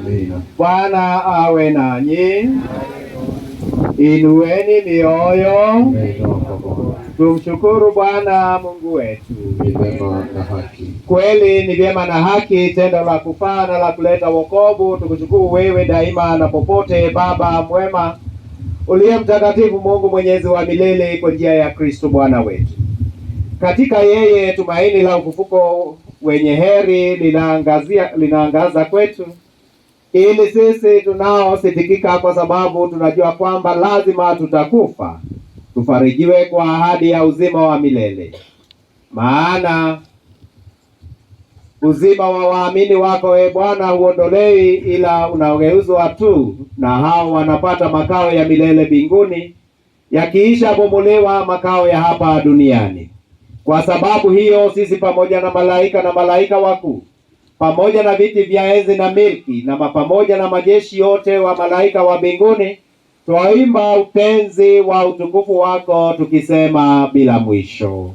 Amina. Bwana awe nanyi. Inueni mioyo, Tumeinua kwa Bwana. tumshukuru Bwana Mungu wetu. Ni vyema na haki. Kweli ni vyema na haki, tendo la kufaa na la kuleta wokovu, tukushukuru wewe daima na popote, Baba mwema, uliye mtakatifu, Mungu mwenyezi wa milele, kwa njia ya Kristo Bwana wetu. Katika yeye tumaini la ufufuko wenye heri linaangaza kwetu, ili sisi tunaositikika kwa sababu tunajua kwamba lazima tutakufa, tufarijiwe kwa ahadi ya uzima wa milele. Maana uzima wa waamini wako, e Bwana, huondolewi, ila unageuzwa tu, na hao wanapata makao ya milele mbinguni, yakiisha bomolewa makao ya hapa duniani. Kwa sababu hiyo sisi pamoja na malaika na malaika wakuu pamoja na viti vya enzi na milki na pamoja na majeshi yote wa malaika wa mbinguni twaimba utenzi wa utukufu wako tukisema bila mwisho.